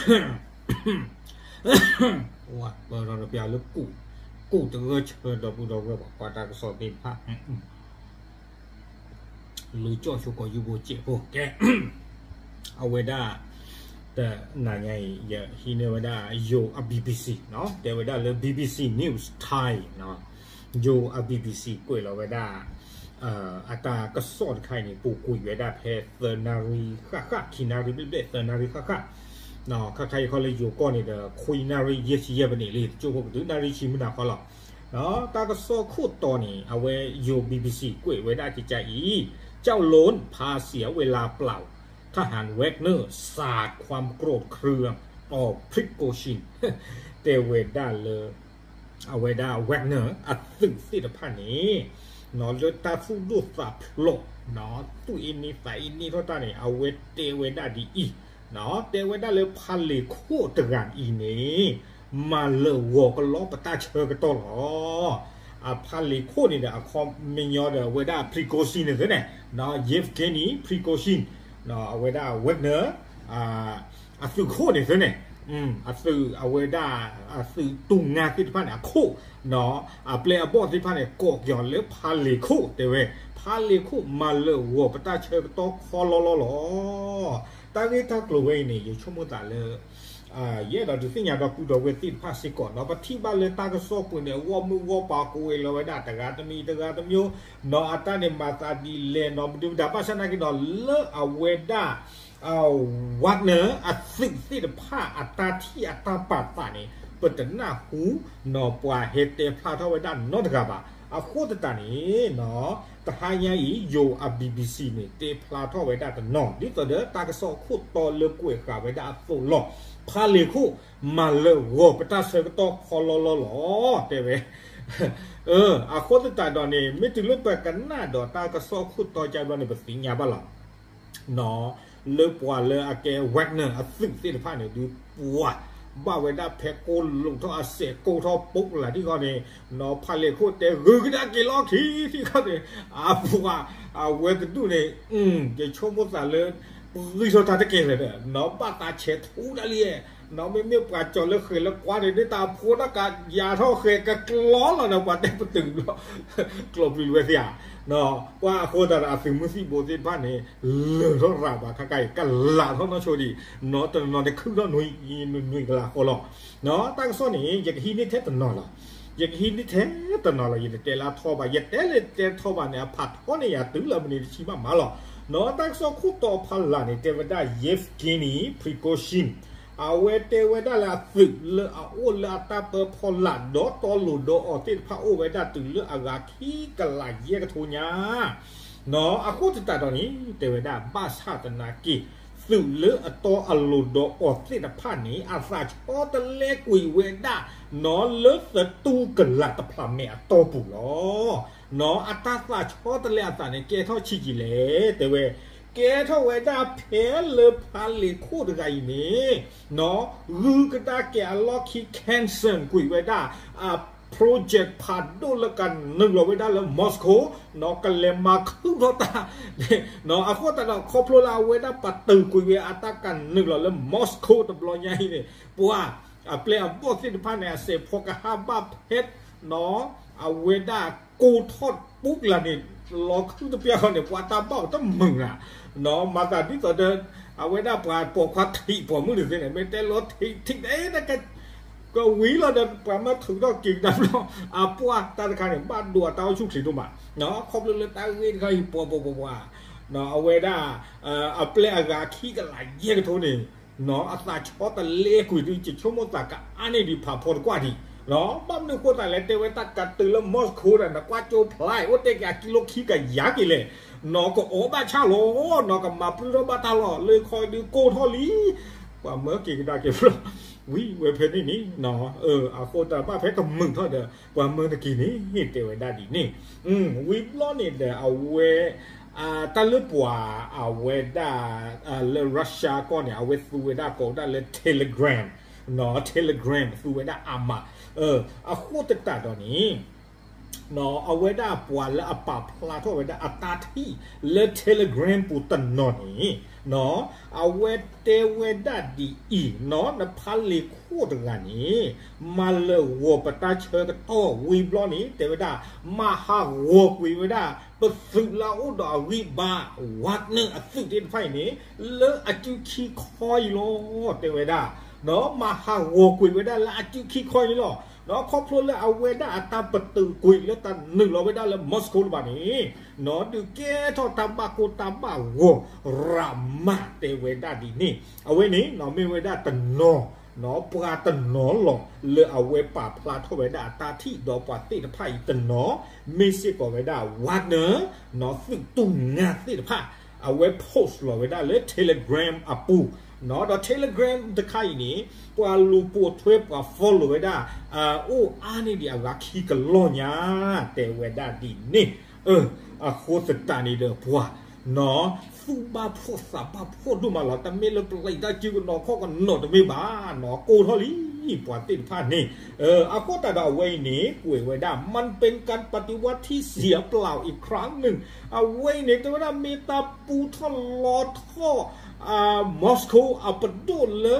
ဝဲပၢၢ်ထီၣ်တပျၢ်လၢ ကူၣ်တဂၢၢ်ဆၢ ဒီပုၢ်ဒီဝဲၢ် ပှၤကွၢ်တၢ်ကစီၣ်သ့ၣ်တဖၣ် လူၤကၠီၣ်ဆိကီးယူဘိစဲးဖိ ကဲ အဝဲဒၣ် တနၤညါအံၤ ယဟံးန့ၢ်ဝဲဒၣ် ယိၤအ BBC တဲဝဲဒၣ်လၢ BBC News Thai ယိၤအ BBC ကွဲးလီၤဝဲဒၣ် အတၢ်ကစီၣ်တခါအံၤန့ၣ် ပူၤကွံာ်ဝဲဒၣ်ဖဲသၢနၣ်ရံၣ်ဃၣ်ဃၣ် ခံနၣ်ရံၣ်ဘျဲၣ်ဘျဲၣ် သၢနၣ်ရံၣ်ဃၣ်ဃၣ် ခါခါအံၤခီလၢယိၤကီၢ်န့ၣ်ဒီး ခွံနၣ်ရံၣ်ယဲၢ်ဆံယဲၢ်မံးနံးလံ တကၠိဖိကဒုးနၣ်ရံၣ်ဆံမုၢ်နၤခီလီၤ. တၢ်ကစီၣ်ခိၣ်တီန့ၣ် အဝဲယိၤ BBC ကွဲးဝဲဒၣ်ကကါအံၤ เจ้าโลนพาเสียเวลาเปล่า ทหาร Wagner สาดความโกรธเคืองต่อ Prigozhin တဲဝဲဒၣ်လၢ အဝဲဒၣ် Wagner အသုးသ့ၣ်တဖၣ်န့ၣ် လၢတၢ်သူၣ်ဒိၣ်သးဖျိး သူၣ်အ့န့သးအ့န့ထီၣ်တၢ်န့ၣ် အဝဲတဲဝဲဒၣ်ဒ်အံၤ တဲဝဲဒၣ်လၢဖးလ့ၤခိၣ်တဂၤအံၤန့ၣ် မၤလၢာ်ဂီၤကလီပတၢ်ဆၢကတီၢ်လီၤ. အဖးလ့ၤခိၣ်န့ၣ်ဒီး အခီပညီဒီး အဝဲဒၣ် Prigozhin န့ၣ်သ့န့ၣ် Yevgeny Prigozhin အဝဲဒၣ် Wagner အသုးခိၣ်န့ၣ်သ့န့ၣ် အသုးအဝဲဒၣ် အသုးတူၢ်ငါသ့ၣ်တဖၣ်န့ၣ် အခိၣ် အပျဲၢ်အဘီၣ်သ့ၣ်တဖၣ်န့ၣ် ကိးက့ၤအီၤလၢဖးလ့ၤခိၣ်တဲဝဲ ဖးလ့ၤခိၣ်မၤလၢာ်ဂီၤပတၢ်ဆၢကတီၢ်ခီလီလီလီၤ. တၢ်ဂ့ၢ်တၢ်ကျိၤဝဲအံၤန့ၣ် ယဆိကမိၣ်သးလၢ ယအဲၣ်ဒိးဒုးသ့ၣ်ညါဒီပုၢ်ဒီဝဲၢ်သ့ၣ်တဖၣ်စ့ၢ်ကီးနီၤ ပထံၣ်ဘၣ်လၢတၢ်ကစီၣ်ပူၤန့ၣ် အဂီၢ်မုၢ်ဂီၢ်ပၤကိးဝဲလီၤဝဲဒၣ် တဂၤတမံၤတဂၤတမျိုးနီၤ အတၢ်န့ၣ်မၤသးဒ်လဲၣ်နီၤ မနုၤမတၤ ဘၣ်ဆၣ်နာ်က့ဒီး လၢအဝဲဒၣ် Wagner အသုးသ့ၣ်တဖၣ်အတၢ်ထံၣ်အတၢ်ပာ်သးန့ၣ် ပတနၢ်ဟူနီၤ ပှၤဟဲတဲဖျါထီၣ်ဝဲဒၣ်နီတဂၤဘၣ်. အဃိသတးန့ၣ်နီၤ တဟါညါအံၤ ယိၤအ BBC န့ၣ် တဲဖျါထီၣ်ဝဲဒၣ်တနီၤ ဒ်သိးဒီးတၢ်ကစီၣ်ခိၣ်တီလၢကွဲးဃာ်ဝဲဒၣ်အသိးလီၤ. ဖးလ့ၤခိၣ် မၤလၢာ်ဂီၤပတၢ်ဆၢကတီၢ်ခီလီလီလီၤ တဲဝဲ အဃိသတးဒီးန့ၣ် မ့ၢ်တုၤလၢပကနၣ်ဒီးတၢ်ကစီၣ်ခိၣ်တီကဘျီန့ၣ် ပသ့ၣ်ညါဘၣ်လီၤ. လၢပှၤလၢအကဲ Wagner အသုးသ့ၣ်တဖၣ်န့ၣ် ဒုးပှၤဘၣ်ဝဲဒၣ်ဖဲကိၢ်လိာ်ထီၣ်အစဲးကိၢ်ထီၣ်ပိးကလာ်ထံၣ်ဃီန့ၣ် နီၤဖးလ့ၤခိၣ်တဲဂုၤကဒါက့ၤလီၤခံထံၣ်ဃီန့ၣ် အပှၤအဝဲတဒူၣ်န့ၣ် ယဆိကမိၣ်သးလၢ ပဂံၢ်ထီၣ်တၢ်တကဲလၢၤဒီး နီၤဘၣ်သးဆဲးထူဒၣ်လံ နီၤမ့မ့ၢ်ပှၤကၠီၤလၢဃဲၤလၢကွါန့ၣ် ဒ်တၢ်ဖိတၢ်ကးယၤထီၣ်ဃဲၤကကျီလီၤဒီး ပှၤတဲပတုာ်ဘျီ ကျိးပျံၤလွဲသ့ဧါ ပှၤအဃိသတးဒီးအသုးမုၢ်သံၣ်ဘိသ့ၣ်တဖၣ်န့ၣ် လၢာ်ထီၣ်ရၤဘၣ်ခါခါအံၤ ကလးထီၣ်နီၢ်ဆိဒံး နီၤတနီၤန့ၣ်ခုၣ်ထီၣ်နွံကလးဃီလီၤ. တၢ်ကစီၣ်န့ၣ် ယကဟံးန့ၢ်ထဲတနီၤလီၤ. ယကဟံးန့ၢ်ထဲတနီၤလီၤ ယတတဲလၢထီဘၣ် ယတဲလၢတဲထီဘၣ်န့ၣ် အဖးထီန့ၢ်ယၤတုၤလၢမနုၤတဆံးဘၣ်မးလီၤ. နီၤတၢ်ကစီၣ်ခိၣ်တီဖီလာ်န့ၣ် တဲဝဲဒၣ် Yevgeny Prigozhin အဝဲတဲဝဲဒၣ်လၢအသုးလၢအအိၣ်လၢအတၢ်ပၢဖီလာ်ဒီးတီလိၤဒီးအီၤသ့ၣ်တဖၣ်အိၣ်ဝဲဒၣ်တုၤလၢအဂၤခံကလးယဲၢ်ကထိညါ နီၤအဃိသတးဒီးန့ၣ် တဲဝဲဒၣ်ဘၣ်ဆၣ်သနာ်က့ သုးလၢအတီအလိၤဒီးအီၤသ့ၣ်တဖၣ်န့ၣ် အသးဆီတလဲကွံာ်ဝဲဒၣ် နီၤလၢသတူၢ်ကလာ်တဖျးမဲာ်အတီၢ်ပူၤလီၤ. နီၤအတၢ်သးဆီတလဲအသးန့ၣ် ကဲထီၣ်ဆံးကံၤလဲၣ် တဲဝဲ ကဲထီၣ်ဝဲဒၣ်ဖဲလၢဖးလ့ၤခိၣ်တဂၤအံၤန့ၣ် နီၤဂုၤကဒါက့ၤအလီၢ်ခံ cancel ကွံာ်ဝဲဒၣ် အ project ဖးဒိၣ်လၢကနုာ်လီၤဝဲဒၣ်လၢ Moscow နီၤကလဲၤမၤခုၣ်ထီၣ်တၢ် နီၤအဃိသတးဒီး ခီဖျိလၢအဝဲဒၣ်ပတုာ်ကွံာ်ဝဲအတၢ်ကနုာ်လီၤလၢ Moscow တဘျီညါအံၤန့ၣ် ပှၤအပျဲၢ်အဘီၣ်သ့ၣ်တဖၣ်န့ၣ် အစဲးဖီကဟၣ်ဘၣ်ဖဲ နီၤအဝဲဒၣ်ကိၢ်ထီၣ်ပူၤကလာ်န့ၣ် လီၤခုၣ်တပျၢ်ဃီန့ၣ် ပှၤတၢ်ဘၣ်အီၤတမုာ်နၤ နီၤမၤသးဒ်သိးဒီး အဝဲဒၣ်ပှၤပိာ်ခွါထံးပိာ်မုၣ်န့ၣ်သ့န့ၣ် မ့ၢ်တဲလီၤထံးထံး ကဝံၤလီၤဒီး ပှၤမၢထုးထီၣ်က့ၤကဒါဘျီ အပှၢ်တၢ်တခါန့ၣ် ဘၣ်ဒိအတၢ်အိၣ်ဆူၣ်ချ့ဒိၣ်မး ခီဖျိလၢတၢ်ဂ့ၢ်တခါအံၤ ပှၤပှၤပှၤပှၤ အဝဲဒၣ် အပျဲၢ်အဂၤခံကလးယဲၢ်ကထိန့ၣ် နီၤအသးဆီတလဲကွံာ်ဒုး ယဆိကမိၣ်သးကအါန့ၢ်ဒံးဖးဖီတကွၢ်ဒံး ဘၣ်မနုၤအဃိသတးလဲၣ် တဲဝဲတၢ်ကတုၤလၢ Moscow ဒီး နကွၢ်ကၠိဖျါ အိၣ်တဲက့ၤအကံလိခံကယၤက့ၤလဲၣ် နီၤကအိးဘၣ်ဆၣ်လီၤ နီၤကမၤပြုၢ်ထီၣ်ဘၣ်တၢ်လီၤ လၢခီဒုးကိၢ်ထီၣ်လံ ပှၤမၢက့ၤကဒါက့ၤဖျီ ဝံၤဝဲဖဲန့ၣ်န့ၣ် အဃိသတးဘၣ်ဖဲကမုာ်ထီၣ်ဒီး ပှၤမၢတက့ၤန့ၣ် တဲဝဲဒၣ်ဒ်န့ၣ် ဝံၤဘျီန့ၣ်ဒီးအဝဲ တၢ်လၢပှၤအဝဲဒၣ် လၢ Russia ကီၢ်န့ၣ် အဝဲသူဝဲဒၣ်ကိးဝဲဒၣ်လၢ Telegram နီၤ Telegram သူဝဲဒၣ်အါမး အဃိသတးဒီးန့ၣ် အဝဲဒၣ်ပှၤလၢအပာ်ဖျါထီၣ်ဝဲဒၣ်အတၢ်ထံၣ်လၢ Telegram ပူၤတနီၤန့ၣ်, အဝဲတဲဝဲဒၣ်ဒ်အံၤ, နဖးလ့ၤခိၣ်တဂၤန့ၣ် မၤလၢာ်ဂီၤပတၢ်ဆၢကတီၢ်ဝံၤဘျီန့ၣ် တဲဝဲဒၣ် မၤဟးဂီၤကွံာ်ဝဲဒၣ် ပသုးလၢအအိၣ်ဒီးအဂံၢ်ဘါ Wagner အသုးသ့ၣ်တဖၣ်အံၤန့ၣ် လၢအစုခံခီအံၤလီၤ တဲဝဲဒၣ်, မၤဟးဂီၤကွံာ်ဝဲဒၣ်လၢအစုခံခီအံၤန့ၣ်လီၤ. ခီဖျိလၢအဝဲဒၣ်အတၢ်ပတုာ်ကွံာ်လၢတၢ်နုာ်လီၤဝဲဒၣ်လၢ Moscow လၢၤဘၣ်န့ၣ်, ဒုးကဲထီၣ်တၢ်ဘၣ်ကိၢ်တၢ်ဘၣ်ဂီၤရၤမး တဲဝဲဒၣ်ဒ်န့ၣ်, အဝဲန့ၣ် မ့ၢ်ဝဲဒၣ်တနီၤ ပှၤတနီၤလီၤ လၢအဝဲပာ်ဖျါထီၣ်ဝဲဒၣ်အတၢ်ထံၣ်ဒီးပှၤသ့ၣ်တဖၣ်အံၤတနီၤ, မ့ၢ်စ့ၢ်ကီးဝဲဒၣ် Wagner သုးတူၢ်နါသ့ၣ်တဖၣ် အဝဲ post လီၤဝဲဒၣ်လၢ Telegram အပူၤ, ဒီး Telegram တခါအံၤန့ၣ် ပှၤလူၤပိာ်ထွဲပှၤ follow ဝဲဒၣ် အိၣ်အါန့ၢ်ဒံးအဂၤခံကလီၢ်ညါ တဲဝဲဒၣ်ဒ်န့ၣ်, အဃိသတးန့ၣ်ဒီးပှၤ သူၣ်ဘၣ်ဖှီၣ်သးဘၣ်ဖှီၣ်ဒိၣ်မးလီၤ. တမ့ၢ်လၢပျံၤတၢ်စုကနီၤခီၣ်ကနီၤတမ့ၢ်ဘၣ်, ကိၢ်ထီၣ်လံ ပှၤသ့ၣ်တဖၣ်န့ၣ်, အဃိသတးဒီးအဝဲအံၤန့ၣ် ကွဲးဝဲဒၣ် มันเป็นการปฏิวัติที่เสียเปล่าอีกครั้งหนึ่ง အဝဲအံၤန့ၣ် တဲဝဲဒၣ်မ့ၢ်တၢ်ပူထီၣ်လီထီၣ် Moscow အပဒိၣ်လၢ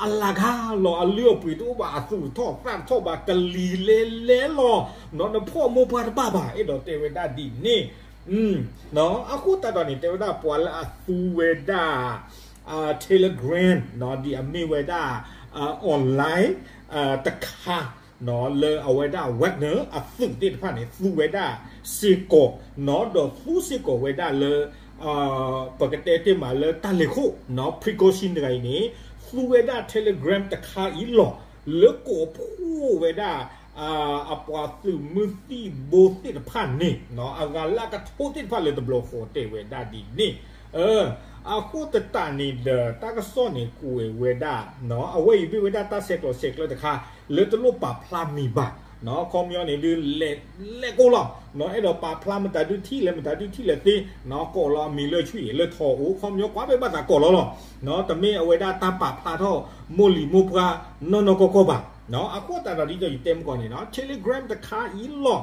အလၤကၤလီၤ အလုၢ်အပှ့ၤတအိၣ်ဘၣ် အသူၣ်ထီၣ်သၣ်ထီၣ်ဘၣ် ကလံၤလဲလဲလီၤ, နဖီၣ်မိၢ်ပှၢ်တဘၣ်ဘၣ် အဲၣ်ဒိးတဲဝဲဒၣ်ဒ်န့ၣ်, အဃိသတးဒီးန့ၣ် တဲဝဲဒၣ်ပှၤလၢအသူဝဲဒၣ် Telegram ဒ်အမ့ၢ်ဝဲဒၣ် online တခါ လၢအဝဲဒၣ် Wagner အသုးသ့ၣ်တဖၣ်န့ၣ် သူဝဲဒၣ်စ့ၢ်ကီး, ဒီးသူစ့ၢ်ကီးဝဲဒၣ်လၢ ပကတဲတ့ၢ်မးလၢတၢ်လဲၤခိၣ် Prigozhin တဂၤအံၤန့ၣ် သူဝဲဒၣ် Telegram တခါအံၤလီၤ လၢကိးဖှိၣ်ဝဲဒၣ် အပှၤသုးမုၢ်သံၣ်ဘိသ့ၣ်တဖၣ်န့ၣ် အဂၤလၢအကထိသ့ၣ်တဖၣ်လၢတဘျီဃီတဲဝဲဒၣ်ဒ်န့ၣ်, အဃိသတးန့ၣ်ဒီး တၢ်ကစီၣ်န့ၣ်ကွဲးဝဲဒၣ် အဝဲအံၤမ့ၢ်ဝဲဒၣ်တၢ်ဆဲးကျိးဆဲးကျၢတခါ လၢတလိၣ်ပာ်ဖျါမံၤဘၣ်, ခီပညီန့ၣ်ဒုး လဲၤကိၢ်လီၤ, အဲၣ်ဒိးပာ်ဖျါမတၤဒုထံၣ်လဲၣ် မတၤဒုထံၣ်လဲၣ်သ့, ကိးလီၤအမံၤလၢဆူၣ်အံၤလၢထီၣ်အိၣ် ခီပညီကွၢ်ဘၣ်ဘၣ်သးကိးလီၤလီၤ, တမ့ၢ်အဝဲဒၣ်တၢ်ပာ်ဖျါထီၣ်မိၢ်လံၤမိၢ်ပှၢ်နီၢ်နီၢ်ကီၢ်ကီၢ်ဘၣ်, အဃိသတးဒီးဒ်သိးယတဲမုၢ်ကီၢ်န့ၣ် Telegram တခါအံၤလီၤ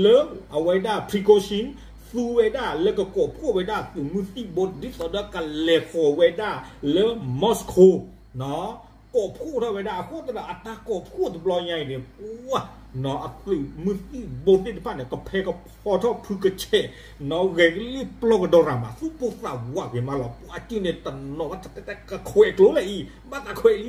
လၢအဝဲဒၣ် Prigozhin သူဝဲဒၣ်လၢကကိးဖှိၣ်ဝဲဒၣ်သုးမုၢ်သံၣ်ဘိ ဒ်သိးဒီးကလဲၤဃီၤဝဲဒၣ်လၢ Moscow ကိးဖှိၣ်ထီၣ်ဝဲဒၣ် အဃိသတးဒီးအတၢ်ကိးဖှိၣ်တဘျီညါအံၤန့ၣ် ပှၤ အသုးမုၢ်သံၣ်ဘိသ့ၣ်တဖၣ်န့ၣ် ကဖဲကဖီထီၣ်ဖုကဆဲး ဂဲၤကလံၣ်ပျီကဒီးရၤမး သူၣ်ပိၢ်သးဝးဂ့ၤမးလီၤ. ပှၤစုန့ၣ်တနီၤဘၣ်တၢ်ကခွဲးကျိၤလၢအံၤ ဘၣ်သးခွဲး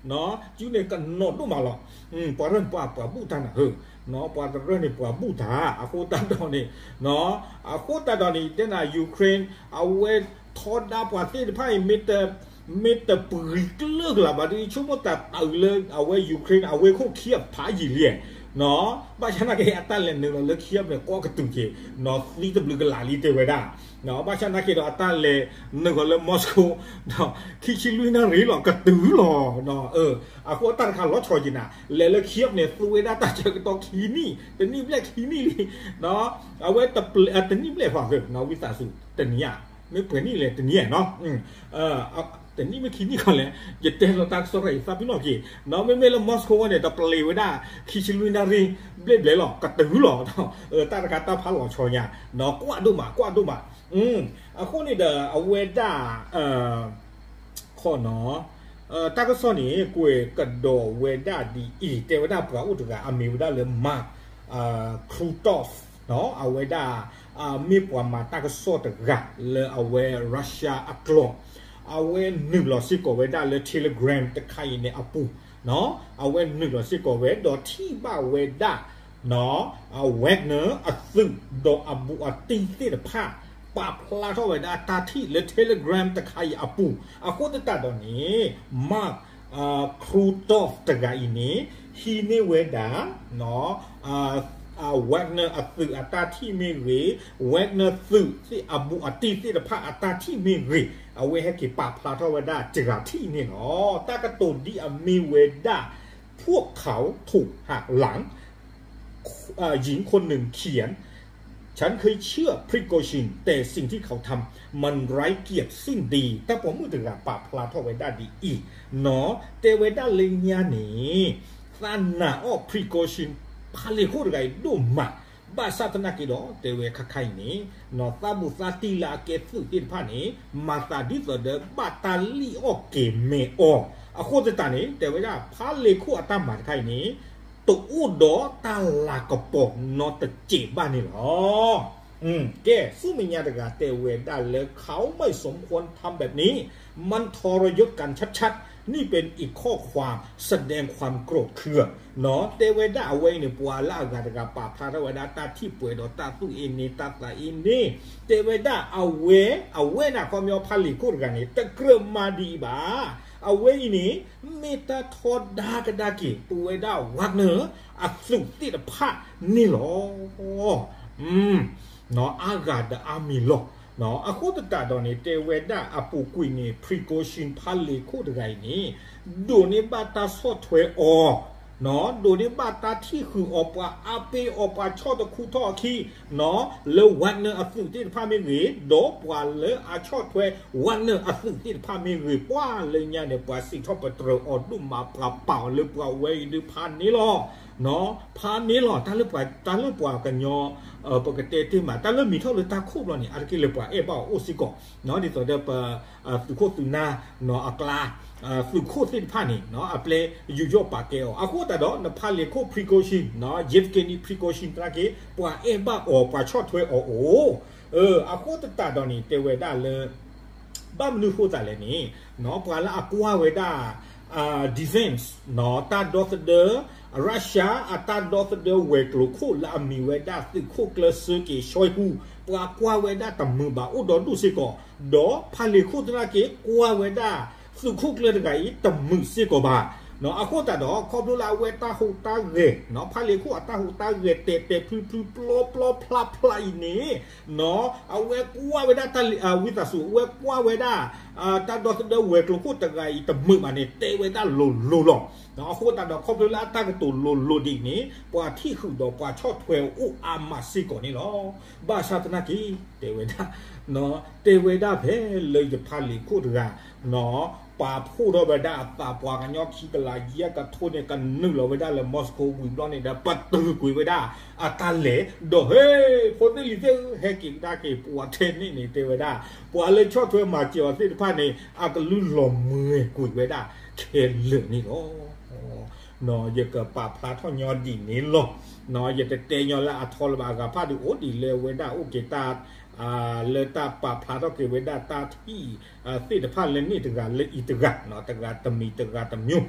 လံ စုန့ၣ်ကနီၤဒိၣ်မးလီၤ. ပှၤရၢၢ်န့ၣ်ပှၤပှၤဘူၣ်တၢ်နၤဧၢ, ပှၤတရၢၢ်န့ၣ်ပှၤဘူၣ်တၢ် အဃိသတးဒီးန့ၣ် အဃိသတးဒီးန့ၣ် တဲနၤ Ukraine အဝဲထီဒါပှၤသ့ၣ်တဖၣ်အံၤ မ့ၢ်တပှ့ၤကျၢၢ်ကလာ်ဘၣ်ဒီး ဆိကမိၣ်တၢ်တၢ်အုးလၢအဝဲ Ukraine အဝဲခိၣ် Kyiv ဖးယံာ်လံ, ဘၣ်ဆၣ်နာ်က့ အတၢ်လဲၤနုာ်လီၤလၢ Kyiv န့ၣ် ကိးကတုၤက့ၤ သံတဘျုးကလာ်လံတဲဝဲဒၣ်, ဘၣ်ဆၣ်နာ်က့ဒီးအတၢ်လဲၤနုာ်လီၤလၢ Moscow ဒီး ခံဆံလွံၢ်နၣ်ရံၣ်လီၤ ကတုၤလီၤ. အဃိတၢ်တခါလီၤဆီက့ၤနၤ လဲၤလၢ Kyiv န့ၣ် သူဝဲဒၣ်တၢ်ဆၢကတီၢ်ခံနံၣ် တနံၣ်ဘျဲၣ်ခံနံၣ်လံ, အဝဲတနံၣ်ဘျဲၣ်ဖီ ဝံသးစူၤ တနံၣ်ဧါ မ့ၢ်ပှဲၤနံၣ်လဲၣ် တနံၣ်ဧါနီၤ တနံၣ်မ့ၢ်ခံနံၣ်ခီလဲၣ် ယတဲလီၤတၢ်ကစီၣ်တခါအံၤသးပ့ၤနီၣ်က့ၤ မ့မ့ၢ်လၢ Moscow န့ၣ် တပျ့ၤဝဲဒၣ် ခံဆံလွံၢ်နၣ်ရံၣ် ဘျဲၣ်ဘျဲၣ်လီၤ ကတုၤလီၤ. တၢ်တခါတၢ်ဖးလီၤဆီညါ ကွၢ်ဒိၣ်မး ကွၢ်ဒိၣ်မး အဃိန့ၣ်ဒီး အဝဲဒၣ် ခီနီၤ တၢ်ကစီၣ်န့ၣ် ကွဲးကဒီးဝဲဒၣ်ဒ်အံၤ တဲဝဲဒၣ်ပှၤအိၣ်တဂၤ အမ့ၢ်ဝဲဒၣ်လၢ Mark Krutov အဝဲဒၣ် မ့ၢ်ပှၤမၤတၢ်ကစီၣ်တဂၤ လၢအဝဲ Russia အကျိာ် အဝဲနုာ်လီၤစ့ၢ်ကီးဝဲဒၣ်လၢ Telegram တခါအံၤန့ၣ်အပူၤ အဝဲနုာ်လီၤစ့ၢ်ကီးဝဲ ဒီးထံၣ်ဘၣ်ဝဲဒၣ် Wagner အသုး ဒီးအဘူးအတံၢ်သ့ၣ်တဖၣ် ပာ်ဖျါထီၣ်ဝဲဒၣ်တၢ်ထံၣ်လၢ Telegram တခါအံၤအပူၤ အဃိသတးဒီးန့ၣ် Mark Krutov တဂၤအံၤန့ၣ် ဟံးန့ၢ်ဝဲဒၣ် Wagner အသုးအတၢ်ထံၣ်မ့ၢ်ဂ့ၤ, Wagner သုးသ့ၣ်အဘူးအတံၢ်သ့ၣ်တဖၣ်အတၢ်ထံၣ်မ့ၢ်ဂ့ၤ, အဝဲဟဲက့ၤပာ်ဖျါထီၣ်ဝဲဒၣ်တဂၤထံၣ်န့ၣ်လီၤ. တၢ်ကတိၤဒ်အမ့ၢ်ဝဲဒၣ် พวกเขาถูกหักหลัง หญิงคนหนึ่งเขียน ฉันเคยเชื่อ Prigozhin แต่สิ่งที่เขาทำ มันไร้เกียรติสิ้นดี တၢ်ပိာ်မုၣ်တဂၤပာ်ဖျါထီၣ်ဝဲဒၣ်ဒ်အံၤ နီၤ တဲဝဲဒၣ်လၢညါန့ၣ် သးနာ်အီၣ် Prigozhin ဖးလ့ၤခိၣ်တဂၤအံၤဒိၣ်မး ဘၣ်ဆၣ်သနာ်က့ဒီး တဲဝဲခါခါအံၤန့ၣ် သးဘူးသးတံၢ်လၢအကဲသုးသ့ၣ်တဖၣ်န့ၣ် မၤသးဒ်သိးဒီးဘၣ်တၢ်လံၣ်အီၣ်က့ၤမဲာ်အီၤ, အဃိသတးန့ၣ် တဲဝဲဒၣ် ဖးလ့ၤခိၣ်အတၢ်မၤတခါအံၤန့ၣ် တအိၣ်ဒီးတၢ်လၤကပီၤနီတစဲးဘၣ်န့ၣ်လီၤ. ကဲ ဆူမဲာ်ညါတဂၤတဲဝဲဒၣ်လၢ เขาไม่สมควรทำแบบนี้ มันทรยศกันชัดๆ นี่เป็นอีกข้อความแสดงความโกรธเคือง တဲဝဲဒၣ်အဝဲအံၤန့ၣ် ပှၤလၢအဂၤတဂၤပာ်ဖျါထီၣ်ဝဲဒၣ်တၢ်ထံၣ်ပှဲၤဒီးတၢ်သူၣ်အ့န့ တၢ်သးအ့န့ တဲဝဲဒၣ်အဝဲ အဝဲန့ၣ် ခီပညီဖးလ့ၤခိၣ်တဂၤန့ၣ် တကြၢးမၤဒ်အံၤဘၣ်. အဝဲအံၤန့ၣ် မ့ၢ်တၢ်ထီဒါကဒါက့ၤ ပဝဲဒၣ် Wagner အသုးသ့ၣ်တဖၣ်န့ၣ်လီၤ. အါဂၤဒီးအါမံၤလီၤ. အဃိသတးဒီးန့ၣ် တဲဝဲဒၣ်အပူၤကွံာ်န့ၣ် Prigozhin ဖးလ့ၤခိၣ်တဂၤအံၤန့ၣ် ဒိးန့ၢ်ဘၣ်တၢ်ဆီၣ်ထွဲအီၤ ဒိးန့ၢ်ဘၣ်တၢ်ထံၣ်ဃုာ်အီၤ ပှၤအါပ့ၤအီၤ ပှၤဆီၣ်တခူထီၣ်အခံ လၢ Wagner အသုးသ့ၣ်တဖၣ်မ့ၢ်ဂ့ၤ, ဒီးပှၤလၢအဆီၣ်ထွဲ Wagner အသုးသ့ၣ်တဖၣ်မ့ၢ်ဂ့ၤ, ပှၤလၢညါန့ၣ် ပှၤစံးထီၣ်ပတြၢၤအီၤဒိၣ်မး ပှၤပာ်အီၤလၢပှၤဝဲအံၤဒုးဖးန့ၣ်လီၤ. ဖးန့ၣ်လီၤ. တၢ်လၢပှၤ တၢ်လၢပှၤကညီ ပကတဲတ့ၢ်မး တၢ်လၢမံၤထီၣ်လၢတၢ်ခိၣ်ဘျီန့ၣ် အါတက့ၢ်လၢပှၤအဲၣ်ဘၣ်အီၤအိၣ်စ့ၢ်ကီး ဒ်သိးဒီးပ သုးခိၣ်သုးနၢ် အကျါ သုးခိၣ်သ့ၣ်တဖၣ်န့ၣ် အပျဲယူးယီၣ်ပာ်ကဲအီၤ အဃိသတးဒီး နဖးလ့ၤခိၣ် Prigozhin, Yevgeny Prigozhin သနာ်က့ ပှၤအဲၣ်ဘၣ်အီၤ ပှၤဆီၣ်ထွဲအီၤအိၣ် အဃိသတးဒီးန့ၣ် တဲဝဲဒၣ်လၢ ဘၣ်မနုၤဃိသးလဲၣ်န့ၣ် ပှၤလၢအကွၢ်ဝဲဒၣ် defense တၢ်ဒီသဒၢ Russia အတၢ်ဒီသဒၢဝဲၤကျိၤခိၣ်လၢအမံၤဝဲဒၣ်သုးခိၣ်ကျၢၢ် Sergei Shoigu ပှၤကွၢ်ဝဲဒၣ်တမုာ်ဘၣ် အိၣ်ဒီဒူၣ်စ့ၢ်ကီး ဒီးဖးလ့ၤခိၣ်သနာ်က့ ကွၢ်ဝဲဒၣ်သုးခိၣ်ကျၢၢ်တဂၤအံၤတမုာ်စ့ၢ်ကီးဘၣ်. အဃိသတးဒီး ခီဖျိလၢအဝဲတၢ်ဟူးတၢ်ဂဲၤ ဖးလ့ၤခိၣ်အတၢ်ဟူးတၢ်ဂဲၤတဲာ်တဲာ်ဖျုဖျုပျီပျီဖျါဖျါအံၤန့ၣ် အဝဲကွၢ်ဝဲဒၣ် ဝံသးစူၤ အဝဲကွၢ်ဝဲဒၣ် တၢ်ဒီသဒၢဝဲၤကျိၤခိၣ်တဂၤအံၤတမုာ်ဘၣ်န့ၣ် တဲဝဲဒၣ်လိၤလိၤလီၤ. အဃိသတးဒီး ခီဖျိလၢအတၢ်ကတိၤလိၤလိၤဒ်အံၤန့ၣ် ပှၤထံၣ်ဃုာ်ဒီးပှၤဆီၣ်ထွဲအိၣ်အါမးစ့ၢ်ကီးန့ၣ်လီၤ. ဘၣ်ဆၣ်သနာ်က့ တဲဝဲဒၣ် တဲဝဲဒၣ်ဖဲလၢယဖးလ့ၤခိၣ်တဂၤ ပာ်ဖှိၣ်ထီၣ်ဝဲဒၣ်အသး ပှၤကညီခံကလးယဲၢ်ကထိန့ၣ် ကနုာ်လီၤဝဲဒၣ်လၢ Moscow ဝံၤဘျီန့ၣ်ဒီး ပတုာ်ကွံာ်ဝဲဒၣ်အတၢ်လဲၤ ဒီးဟ့ၣ် ဖိသ့ၣ်လံၤသ့ၣ်ဧၢ ဟဲက့ၤကဒါက့ၤ ပှၤထဲန့ၣ်န့ၣ် တဲဝဲဒၣ် ပှၤလၢဆီၣ်ထွဲမၤစၢၤအီၤသ့ၣ်တဖၣ်န့ၣ် အကလုၢ်လီၤမုာ်ကွံာ်ဝဲဒၣ်ခဲလၢာ်န့ၣ်လီၤ. ယကပာ်ဖျါထီၣ်ညီဒ်န့ၣ်လီၤ. ယတတဲညီလၢအထီလၢၤဘၣ် အဂၤဖးဒုးအိၣ်ဒံးလၢဝဲဒၣ်အိၣ်က့ၤတၢ် လၢတၢ်ပာ်ဖျါထီၣ်က့ၤဝဲဒၣ်တၢ်ထံၣ်သ့ၣ်တဖၣ်လၢန့ၣ်တဂၤလၢအံၤတဂၤ တဂၤတမံၤတဂၤတမံၤ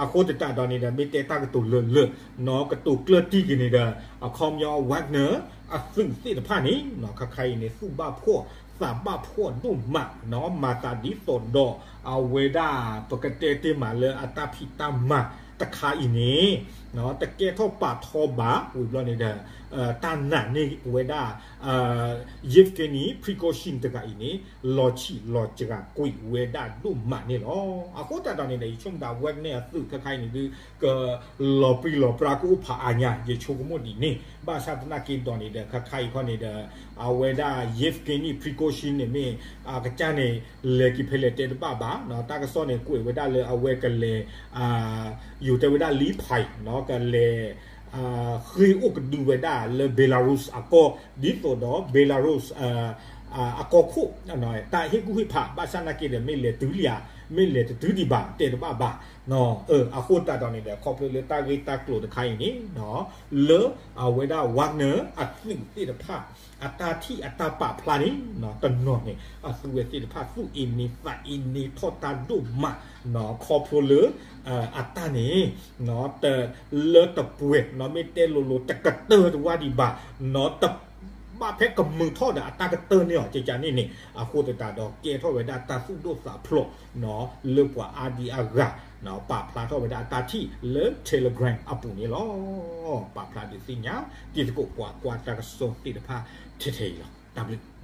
အဃိသတးဒီးန့ၣ်ဒီး မ့ၢ်တဲတၢ်ကတိၤလၢာ်လၢာ် ကတိၤကျၢၢ်တံၢ်က့ၤန့ၣ်ဒီး အခီပညီ Wagner အသုးသ့ၣ်တဖၣ်န့ၣ် ခါခါအံၤန့ၣ် သူၣ်ဘၣ်ဖှီၣ်သးဘၣ်ဖှီၣ်ဒိၣ်မး မၤသးဒ်သိးဒီး အဝဲဒၣ် ပကတဲတ့ၢ်မးလၢအတၢ်ဖံးတၢ်မၤတခါအံၤန့ၣ် တကဲထီၣ်ပာ်ထီဘၣ် ဝံၤဘျီန့ၣ်ဒီး တၢ်နာ်န့ၢ်ဝဲဒၣ် Yevgeny Prigozhin တဂၤအံၤန့ၣ် လီၤဆံးလီၤစှၤကွံာ်ဝဲဒၣ်ဒိၣ်မးန့ၣ်လီၤ. အဃိသတးဒီးန့ၣ်ဒီး ယဆိကမိၣ်တၢ် Wagner အသုးခဲခါအံၤန့ၣ်ဒုး ကလီၤပြံလီၤပြါကအိၣ်ဖးအါညါ ယဆိကမိၣ်ဒ်န့ၣ် ဘၣ်ဆၣ်သနာ်က့ဒီးန့ၣ်ဒီး ခဲခါအံၤခီန့ၣ်ဒီး အဝဲဒၣ် Yevgeny Prigozhin န့ၣ်မ့ၢ် အကစၢ်န့ၣ် လဲၤက့ၤဖဲလဲၣ်တဲတဘၣ်ဘၣ် တၢ်ကစီၣ်န့ၣ် ကွဲးဝဲဒၣ်လၢအဝဲကလဲၤ ယိၤတဲဝဲဒၣ် လံဖဲ ကလဲၤ ဃ့ၢ်အိၣ်ကဒုဝဲဒၣ်လၢ Belarus အကီၢ် ဒ်သိးဒီး Belarus အကီၢ်ခိၣ် တၢ်ဟ့ၣ်ကူၣ်ဟ့ၣ်ဖး ဘၣ်ဆၣ်သနာ်က့ဒီး မ့ၢ်လဲၤတုၤလံဧါ မ့ၢ်လဲၤတတုၤဒံးဘၣ် တဲတဘၣ်ဘၣ်. အဃိသတးဒီးန့ၣ်ဒီး ခီဖျိလၢတၢ်ဂ့ၢ်တၢ်ကျိၤတခါအံၤန့ၣ် လၢအဝဲဒၣ် Wagner အသုးသ့ၣ်တဖၣ် အတၢ်ထံၣ်အတၢ်ပာ်ဖျါန့ၣ် တနီၤန့ၣ် အသုဝဲသ့ၣ်တဖၣ်သူၣ်အ့န့သးအ့န့ထီၣ်တၢ်ဒိၣ်မး ခီဖျိလၢ အတၢ်န့ၣ် တလၢတပှဲၤ မ့ၢ်တဲလိၤလိၤ တကတၢၢ်တဝၢ်ဒံးဘၣ် တဘၣ်ဖဲကမုာ်ထီၣ်ဒီးအတၢ်ကတၢၢ်န့ၢ်အီၤ ကကန့ၣ်န့ၣ် အဃိသတးဒီးကဲထီၣ်ဝဲဒၣ်တၢ်သူၣ်ဒိၣ်သးဖျိး လၢပှၤအါဒံအါဂၤ ပာ်ဖျါထီၣ်ဝဲဒၣ်အတၢ်ထံၣ်လၢ Telegram အပူၤန့ၣ်လီၤ. ပာ်ဖျါဒုးသ့ၣ်ညါ တံၤသကိးပှၤကွၢ်တၢ်ကစီၣ်သ့ၣ်တဖၣ်ထဲထဲအံၤလီၤ. တၢ်ဘျုး